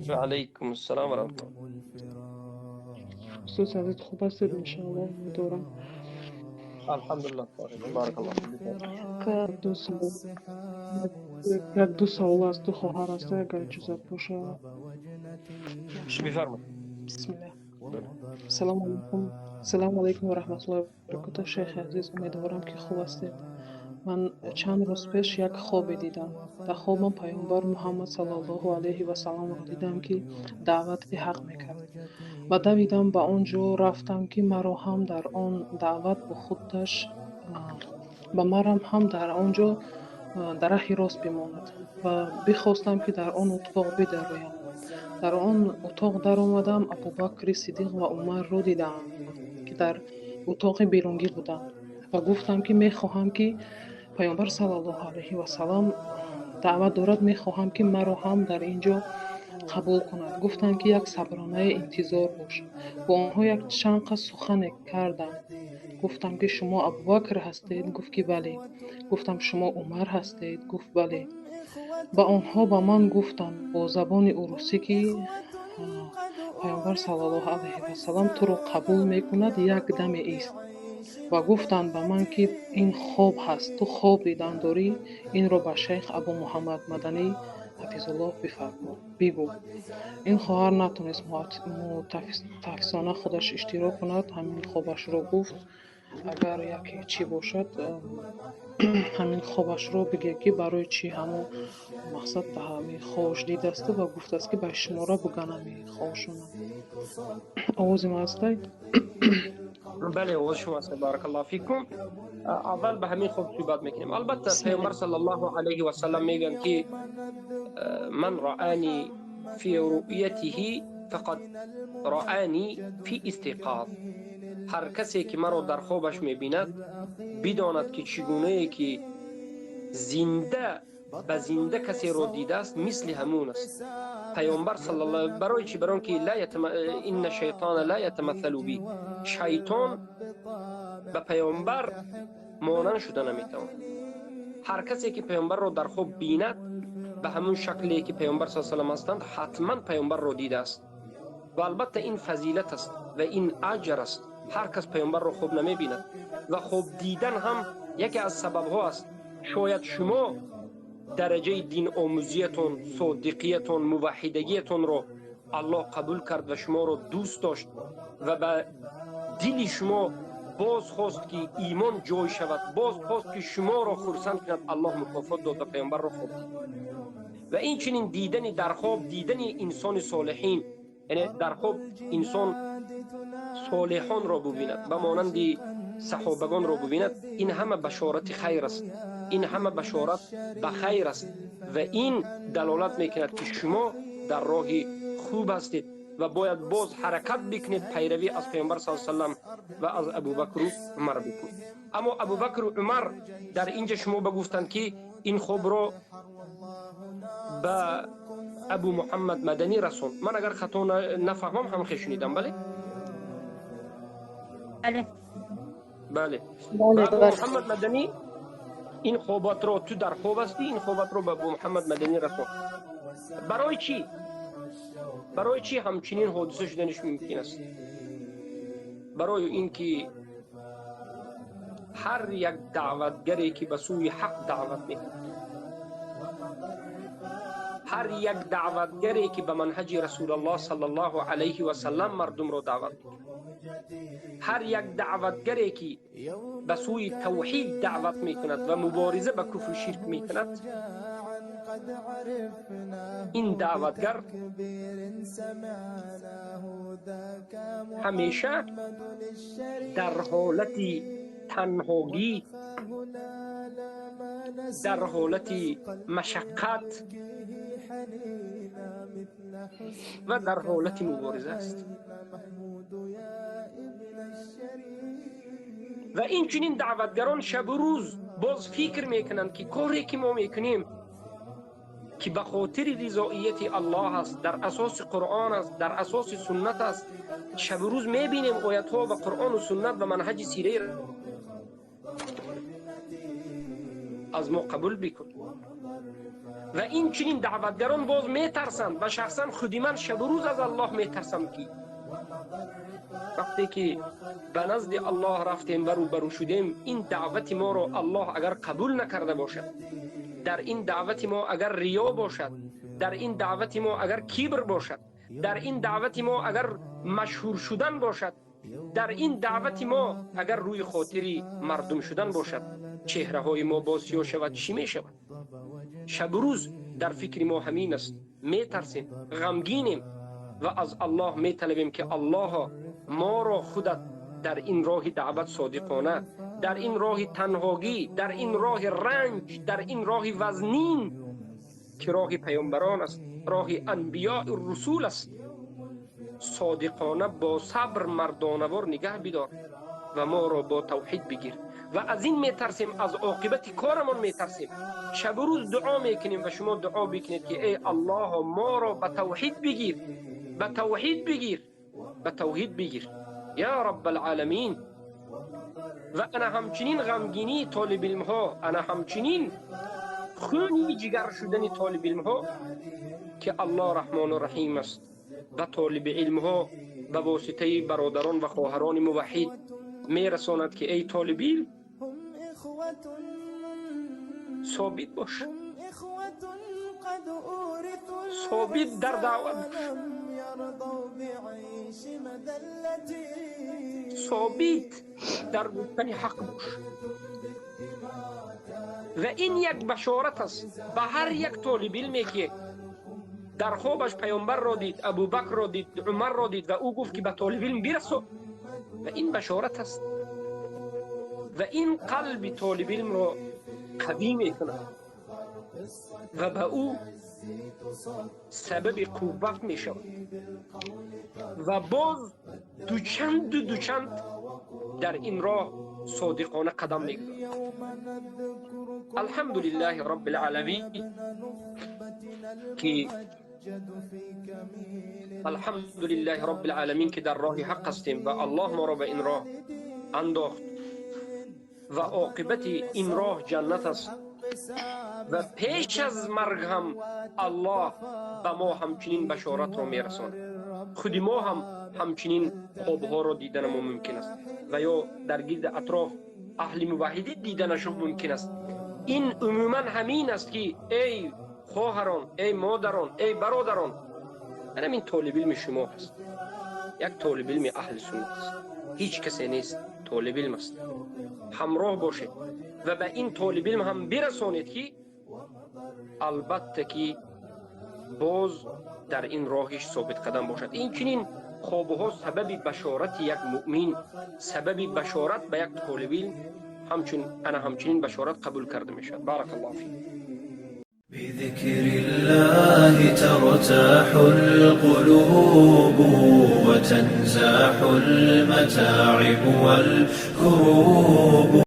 Ва алайкум ассалом ва раҳматуллоҳ. Устоз азиз, хуб ҳастед, иншоаллоҳ, умедворам. Алҳамдулиллаҳ, баракаллоҳ. Як ду савол аз ду хоҳар аст, агар иҷозат бошад. Бифармоед. Бисмиллаҳ. Салому алайкум. Салому алайкум ва раҳматуллоҳи ва баракотуҳ. Шайхи азиз, умедворам, ки хуб ҳастед. Ман чанд рӯз пеш як хобе дидам. Дар хобам Паёмбар Муҳаммад саллаллоҳу алайҳи васалламро дидам, ки даъвати ҳақ мекард. Ва давидам ба он ҷо рафтам, ки маро ҳам дар он даъват бо худаш, ба марам ҳам дар он ҷо дар раҳи рост бимонад. Ва бихостам, ки дар он утоқ бидароям. Дар он утоқ даромадам, Абубакри Сиддиқ ва Умарро дидам, ки дар утоқи берунгӣ буданд. Ва гуфтам, ки мехоҳам, ки Паёмбар саллаллоҳу алайҳи васаллам даъват дорад, мехоҳам, ки маро ҳам дар ин ҷо қабул кунад. Гуфтанд, ки як сабронаи интизор бош. Бо онҳо як чанд қад сухане кардам. Гуфтам, ки шумо Абубакр ҳастед? Гуфт, ки бале. Гуфтам, шумо Умар ҳастед? Гуфт, бале. Ба онҳо ба ман гуфтанд бо забони урусӣ, ки Паёмбар саллаллоҳу алайҳи васаллам туро қабул мекунад, як даме ист. Ва гуфтанд ба ман, ки ин хоб ҳаст, ту хоб дидан дорӣ, инро ба шайх Абу Муҳаммад Маданӣ ҳафизуллоҳ бифармо, бигӯ. Ин хоҳар натонист мутаассифона худаш иштирок кунад, ҳамин хобашро гуфт. Агар яке чӣ бошад, ҳамин хобашро бигӯяд, ки барои чӣ ҳамон мақсад ба ҳамин хобаш дидасту ва гуфтааст, ки ба шуморо буган ҳамин хобшона. Овози ман ҳастай? Бале, овози шумо аст, баракаллоҳу фикум. Аввал ба ҳамин хоб суҳбат мекунем. Албатта, Паёмбар саллаллоҳу алайҳи васаллам мегӯянд, ки ман раани фи руъятиҳи фақад раани фи истиқоз. Ҳар касе ки маро дар хобаш мебинад, бидонад, ки чӣ гунае ки зинда ба зинда касеро дидааст, мисли ҳамун аст. Паёмбар саллаллоҳу барои чӣ? Барои он ки ла инна шайтона ла ятамассалу би, шайтон ба паёмбар монанд шуда наметавонад. Ҳар касе ки паёмбарро дар хоб бинад, ба ҳамун шакле ки Паёмбар са салам ҳастанд, ҳатман паёмбарро дидааст. Ва албатта, ин фазилат аст ва ин аҷр аст. Ҳар кас паёмбарро хоб намебинад ва хоб дидан ҳам яке аз сабабҳо аст. Шояд шумо дараҷаи диномӯзиятон, содиқиятон, муваҳҳидагиятонро Аллоҳ қабул кард ва шуморо дӯст дошт ва ба дили шумо боз хост, ки имон ҷой шавад, боз хост, ки шуморо хурсанд кунад. Аллоҳ мукофот дод ва паёмбарро хоб дид. Ва инчунин дидани дар хоб, дидани инсони солиҳин, яъне дар хоб инсон солиҳонро бубинад, ба монанди саҳобагонро бубинад, ин ҳама башорати хайр аст, ин ҳама башорат ба хайр аст ва ин далолат мекунад, ки шумо дар роҳи хуб ҳастед ва бояд боз ҳаракат бикунед, пайравӣ аз Паёмбар с салам ва аз Абубакру Умар бикунед. Аммо Абубакру Умар дар инҷа шумо ба гуфтанд, ки ин хобро ба Абу Муҳаммад Маданӣ расон. Ман агар хато нафаҳмам, ҳам хел шунидам, бале? Бале. Бале, ба Абу Муҳаммад Маданӣ ин хобатро, ту дар хоб ҳастӣ, ин хобатро ба Абу Муҳаммад Маданӣ расон. Барои чӣ? Барои чӣ ҳамчунин ҳодиса шуданиш мумкин аст? Барои ин ки ҳар як даъватгаре ки ба сӯи ҳақ даъват мекунад, ҳар як даъватгаре ки ба манҳаҷи Расулаллоҳ саллаллоҳу алайҳи васаллам мардумро даъват мекунад, ҳар як даъватгаре ки ба сӯи тавҳид даъват мекунад ва мубориза ба куфру ширк мекунад, ин даъватгар ҳамеша дар ҳолати танҳогӣ, дар ҳолати машаққат ва дар ҳолати мубориза аст. Ва инчунин даъватгарон шабу рӯз боз фикр мекунанд, ки коре ки мо мекунем, ки ба хотири ризоияти Аллоҳ аст, дар асоси Қуръон аст, дар асоси суннат аст. Шабу рӯз мебинем, оятҳо ва Қуръону суннат ва манҳаҷи сираи аз мо қабул бикун. Ва ин чунин даъватгарон боз метарсанд ва шахсан худи ман шабу рӯз аз Аллоҳ метарсам, ки вақте ки ба назди Аллоҳ рафтем ва рӯбарӯ шудем, ин даъвати моро Аллоҳ агар қабул накарда бошад, дар ин даъвати мо агар риё бошад, дар ин даъвати мо агар кибр бошад, дар ин даъвати мо агар машҳур шудан бошад, дар ин даъвати мо агар рӯи хотири мардум шудан бошад, чеҳраҳои мо боз сиёҳ шавад, чӣ мешавад? Шабу рӯз дар фикри мо ҳамин аст. Метарсем, ғамгинем ва аз Аллоҳ металабем, ки Аллоҳо, моро худат дар ин роҳи даъват содиқона, дар ин роҳи танҳогӣ, дар ин роҳи ранҷ, дар ин роҳи вазнин, ки роҳи паёмбарон аст, роҳи анбиёи русул аст, содиқона бо сабр мардонавор нигаҳ бидор ва моро бо тавҳид бигир. Ва аз ин метарсем, аз оқибати корамон метарсем. Шабу рӯз дуо мекунем ва шумо дуо бикунед, ки эй Аллоҳо, моро ба тавҳид бигир, ба тавҳид бигир, ба тавҳид бигир, я Раббалъоламин. Ва ана ҳамчунин ғамгинии толибилмҳо, ана ҳамчунин хуни ҷигар шудани толибилмҳо, ки Аллоҳ Раҳмону Раҳим аст, ба толиби илмҳо ба воситаи бародарон ва хоҳарони муваҳҳид мерасонад, ки эй толиби илм, собит бош, собит дар даъват бош, собит дар гуфтани ҳақ бош. Ва ин як башорат аст ба ҳар як толибилме, ки дар хобаш паёмбарро дид, Абубакрро дид, Умарро дид ва ӯ гуфт, ки ба толибилм бирасо. Ва ин башорат аст ва ин қалби толибилмро қавӣ мекунад ва ба ӯ сабаби қувват мешавад ва боз дучанду дучанд дар ин роҳ содиқона қадам мегузорад. Алҳамдулиллаҳи Роббил Оламин, ки алҳамдулиллаҳи Роббил Оламин, ки дар роҳи ҳақ ҳастем ва Аллоҳ моро ба ин роҳ андохт ва оқибати ин роҳ ҷаннат аст. Ва пеш аз марг ҳам Аллоҳ ба мо ҳамчунин башоратро мерасонад. Худи мо ҳам ҳамчунин хобҳоро диданамо мумкин аст ва ё дар гирди атроф аҳли муваҳҳидӣ диданашо мумкин аст. Ин умуман ҳамин аст, ки эй хоҳарон, эй модарон, эй бародарон, ҳамин толибилми шумо ҳаст, як толибилми аҳли суннат аст, ҳеҷ касе нест, толибилм аст. Ҳамроҳ бошед ва ба ин толибилм ҳам бирасонед, ки албатта ки боз дар ин роҳиш собитқадам бошад. Инчунин хобҳо сабаби башорати як муъмин, сабаби башорат ба як толибилм, ҳамчун ана ҳамчунин башорат қабул карда мешавад. Баракаллоҳу фик. بذكر الله ترتاح القلوب وتنزاح المتاعب والكروب.